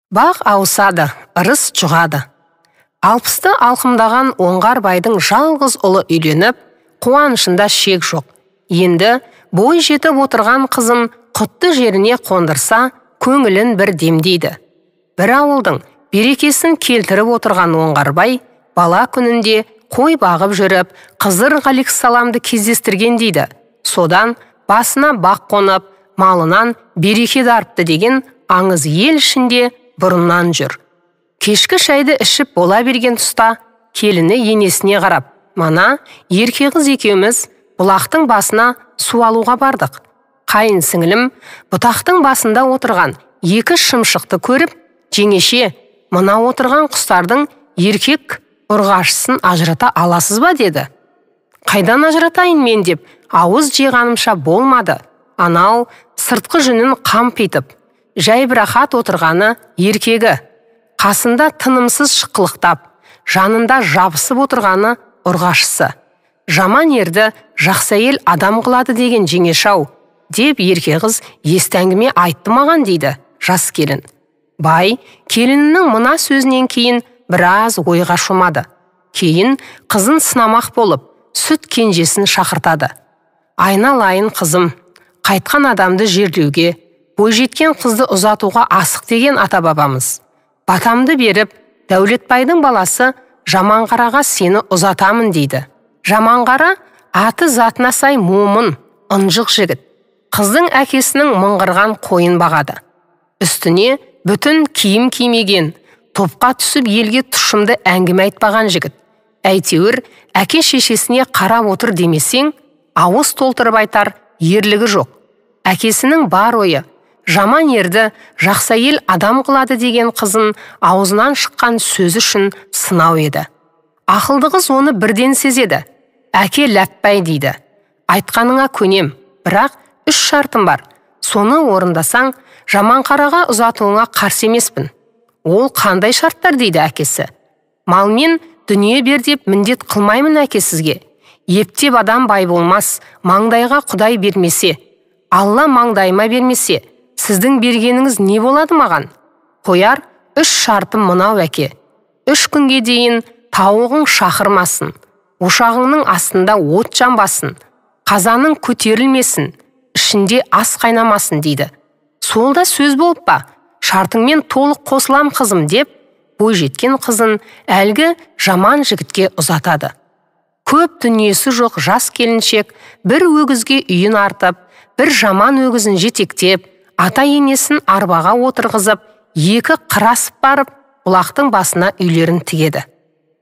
Бақ ауысады, ырыс жұғады. 60-ты алқымдаған Оңғарбайдың жалғыз ұлы үйленіп, қуанышында шек жоқ. Енді бой жетіп отырған қызын құтты жеріне қондырса, көңілін бір демдейді. Бір ауылдың берекесін келтіріп отырған Оңғарбай бала күнінде қой бағып жүріп, Қызыр ғалейхиссаламды кездестірген дейді. Содан басына бақ қонып, малынан береке дарыпты деген аңыз ел ішінде бұрыннан жүр. Кешкі шайды ішіп бола берген тұста келіні енесіне қарап, мана ерке қыз екеуміз бұлақтың басына су алуға бардық. Қайын сіңілім бұтақтың басында отырған екі шымшықты көріп, жеңеше, мына отырған құстардың еркек ұрғашысын ажырата аласыз ба деді. Қайдан ажыратайын мен деп ауыз жиғанымша болмады. Анау сыртқы жүнін қампитып, жайбарақат отырғаны еркегі, қасында тынымсыз шыққылықтап, жанында жабысып отырғаны ұрғашысы. Жаман ерді жақсы әйел адам қылады деген жеңеше-ау, деп ерке қыз есті әңгіме айтты маған дейді жас келін. Бай келінінің мына сөзінен кейін біраз ойға шомады. Кейін қызын сынамақ болып, сүт кенжесін шақыртады. Айналайын қызым, қайтқан адамды жерлеуге, бойжеткен қызды ұзатуға асық деген ата-бабамыз. Батамды беріп, Дәулетбайдың баласы Жаманқараға сені ұзатамын дейді. Жаманқара аты затына сай момын, ынжық жігіт. Қыздың әкесінің мыңғырған қойын бағады. Үстіне бүтін киім кимеген, топқа түсіп елге тұшымды әңгіме айтпаған жігіт. Әйтеуір әке шешесіне қарап отыр демесең, ауыз толтырып айтар ерлігі жоқ. Әкесінің бар ойы, жаман ерді жақсы әйел адам қылады деген қызын аузынан шыққан сөзі үшін сынау еді. Ақылды қыз оны бірден сезеді. Әке ләппай дейді. Айтқаныңа көнем, бірақ үш шартым бар. Соны орындасаң, Жаманқараға ұзатуыңа қарсы емеспін. Ол қандай шарттар дейді әкесі. Малмен дүние бер деп міндет қылмаймын әке сізге. Ептеп адам бай болмас, маңдайға Құдай бермесе, Алла маңдайыма бермесе, сіздің бергеніңіз не болады маған? Қояр үш шартым мынау әке. 3 күнге дейін тауығың шақырмасын, ошағыңның астында от жанбасын, қазаның көтерілмесін, ішінде ас қайнамасын дейді. Сол да сөз болып па? Шартыңмен толық қосылам қызым деп, бойжеткен қызын әлгі жаман жігітке ұзатады. Көп дүниесі жоқ жас келіншек бір өгізге үйін артып, бір жаман өгізін жетектеп, ата-енесін арбаға отырғызып, екі қырасып барып, бұлақтың басына үйлерін тігеді.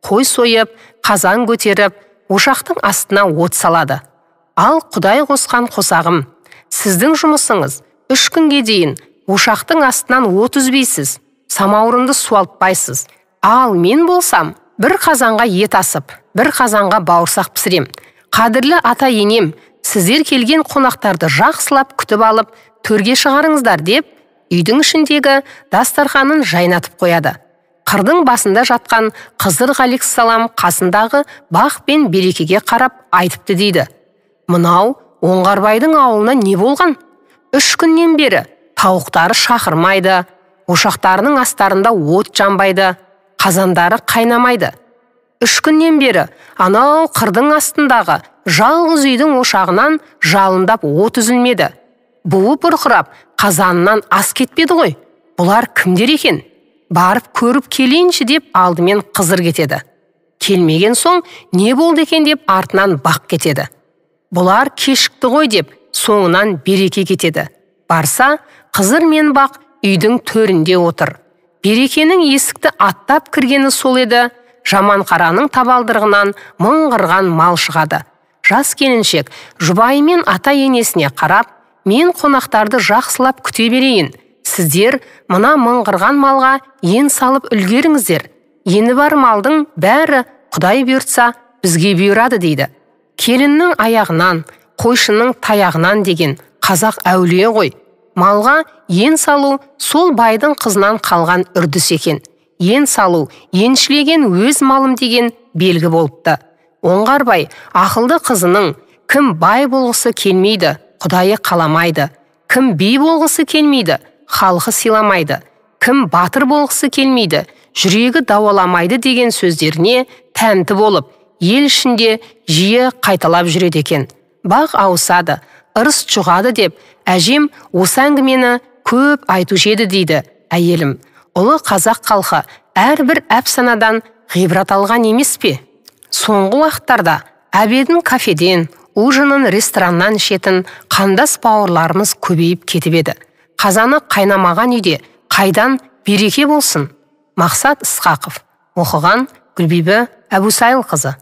Қой сойып, қазан көтеріп, ошақтың астына от салады. Ал Құдай қосқан қосағым, сіздің жұмысыңыз 3 күнге дейін ошақтың астынан от үзбейсіз, самаурынды суалтпайсыз. Ал мен болсам, бір қазанға ет асып, бір қазанға бауырсақ пісірем. Қадірлі ата-енем, сіздер келген қонақтарды жақсылап күтіп алып, төрге шығарыңыздар деп, үйдің ішіндегі дастарханын жайнатып қояды. Қырдың басында жатқан Қызыр ғалейхиссалам қасындағы бақ пен берекеге қарап айтыпты дейді. Мынау Оңғарбайдың ауылына не болған? 3 күннен бері тауықтары шақырмайды, ошақтарының астарында от жанбайды, қазандары қайнамайды. 3 күннен бері анау қырдың астындағы жалғыз үйдің ошағынан жалындап от үзілмеді. Буы бұрқырап, қазанынан ас кетпеді ғой. Бұлар кімдер екен? Барып көріп келейінші деп алдымен Қызыр кетеді. Келмеген соң не болды екен деп артынан бақ кетеді. Бұлар кешікті ғой деп соңынан береке кетеді. Барса, Қызыр мен бақ үйдің төрінде отыр. Берекенің есікті аттап кіргені сол еді, Жаманқараның табалдырығынан мыңғырған мал шығады. Жас келіншек жұбайымен ата-енесіне қарап, мен қонақтарды жақсылап күте берейін. Сіздер мына мыңғырған малға ен салып үлгеріңіздер. Ені бар малдың бәрі Құдай бұйыртса, бізге бұйырады дейді. Келіннің аяғынан, қойшының таяғынан деген қазақ әулие ғой. Малға ен салу сол байдың қызынан қалған үрдіс екен. Ен салу, еншілеген өз малым деген белгі болыпты. Оңғарбай ақылды қызының кім бай болғысы келмейді, Құдайы қаламайды. Кім би болғысы келмейді, халқы сыйламайды. Кім батыр болғысы келмейді, жүрегі дауаламайды деген сөздеріне тәнті болып, ел ішінде жиі қайталап жүреді екен. Бақ ауысады, ырыс жұғады деп әжем осы әңгімені көп айтушы еді дейді әйелім. Ұлы қазақ халқы әрбір әпсанадан ғибрат алған емес пе? Соңғы уақыттарда обедін кафеден, ужинын рестораннан ішетін қандас бауырларымыз көбейіп кетіп еді. Қазаны қайнамаған үйде қайдан береке болсын? Мақсат Ысқақов. Оқыған Гүлбибі Әбусайылқызы.